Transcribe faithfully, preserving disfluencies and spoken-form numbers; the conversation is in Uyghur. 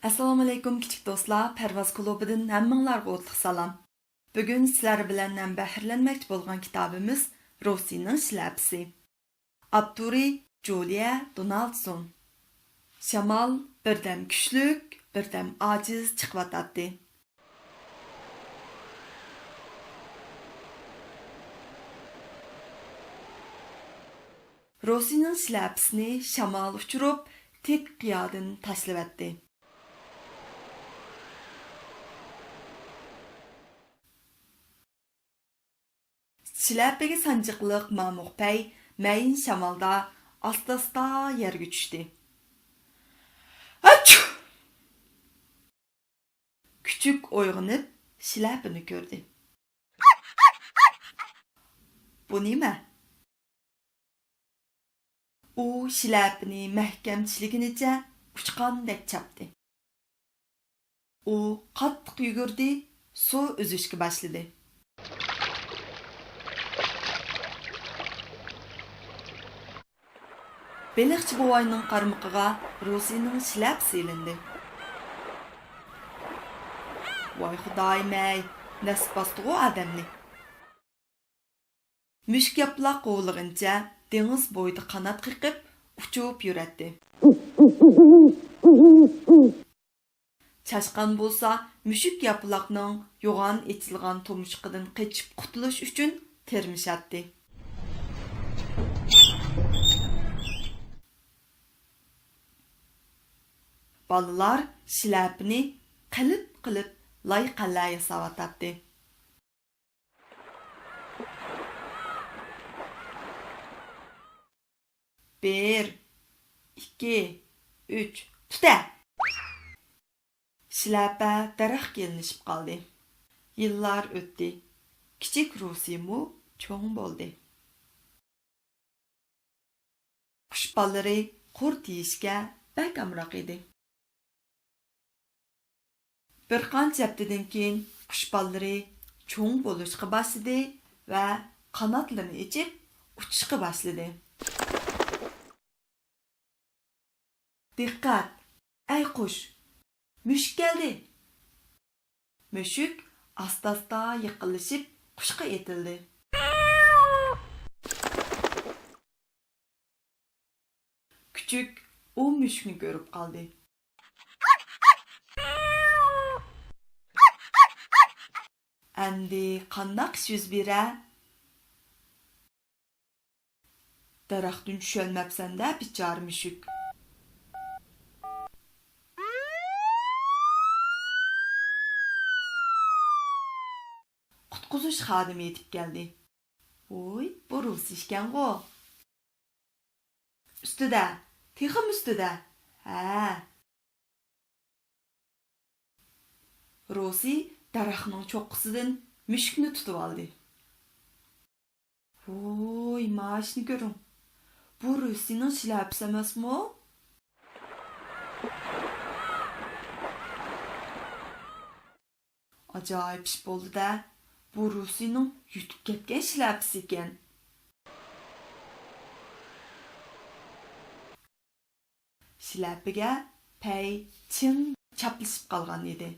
ئەسسالامۇئەلەيكۇم كىچىك دوستلار، پەرۋاز كۇلۇبىدىن ھەممىڭلارغا ئوتلۇق سالام. بۈگۈن سىلەر بىلەن ھەمبەھىرلەنمەكچى بولغان كىتابىمىز روسىنىڭ شىلەپىسى. ئاپتورى جۇلىيە دونالدسون. شامال بىردەم كۈچلۈك، بىردەم ئاجىز چىقىۋاتاتتى. روسىنىڭ شىلەپىسىنى شامال ئۇچۇرۇپ، تىك قىيادىن تاشلىۋەتتى. شىلەپىگە سانجىقلىق مامۇق پەي مەيىن شامالدا ئاستا-ئاستا يەرگە چۈشتى. ئاچچۇ! كۈچۈك ئويغىنىپ، شىلەپىنى كۆردى. بۇ نېمە؟ ئۇ شىلەپىنى مەھكەم چىشلىگىنىچە ئۇچقاندەك چاپتى. ئۇ قاتتىق يۈگۈردى، سۇ ئۈزۈشكە باشلىدى. بېلىقچى بوۋاينىڭ قارمىقىغا روسىنىڭ شىلەپىسى ئېلىندى. ۋاي خۇدايىم-ئەي، نەس باستىغۇ ئادەمنى. مۈشۈك ياپىلاق قوغلىغىنىچە دېڭىز بويىدا قانات قېقىپ، ئۇچۇپ يۈرەتتى. چاشقان بولسا مۈشۈك ياپىلاقنىڭ يوغان ئېچىلغان تۇمشۇقىدىن قېچىپ قۇتۇلۇش ئۈچۈن تىرمىشاتتى. بالىلار شىلەپىنى قىلىپ-قىلىپ لايىقەلەر ياساۋاتاتتى. بىر، ئىككى، ئۈچ، تۇتە! شىلەپە دەرەخكە يېلىنىشىپ قالدى. يىللار ئۆتتى. كىچىك روسىمۇ چوڭ بولدى. قۇش بالىلىرى قۇرت يېيىشكە بەك ئامراق ئىدى. بىر قانچە ھەپتىدىن كېيىن قۇش بالىلىرى چوڭ بولۇشقا باشلىدى ۋە قاناتلىرىنى ئېچىپ ئۇچۇشقا باشلىدى. دىققەت! ئەي قۇش! مۈشۈك كەلدى! مۈشۈك ئاستا-ئاستا يېقىنلىشىپ قۇشقا ئېتىلدى. كۈچۈك ئۇ مۈشۈكنى كۆرۈپ قالدى. ئەمدى قانداق ئىش يۈز بېرە؟ دەرەختىن چۈشەلمەپسەن-دە، بىچارە مۈشۈك. قۇتقۇزۇش خادىمى يېتىپ كەلدى. ۋوي، بۇ روسى ئىكەنغۇ. ئۈستىدە، تېخىمۇ ئۈستىدە. ھە. روسى دەرەخنىڭ چوققىسىدىن مۈشۈكنى تۇتۇۋالدى. ۋوي، مانا ئىشنى كۆرۈڭ. بۇ روسىنىڭ شىلەپىسى ئەمەسمۇ؟ ئاجايىپ ئىش بولدى-دە، بۇ روسىنىڭ يۈتۈپ كەتكەن شىلەپىسى ئىكەن. شىلەپىگە پەي چىڭ چاپلىشىپ قالغان ئىدى.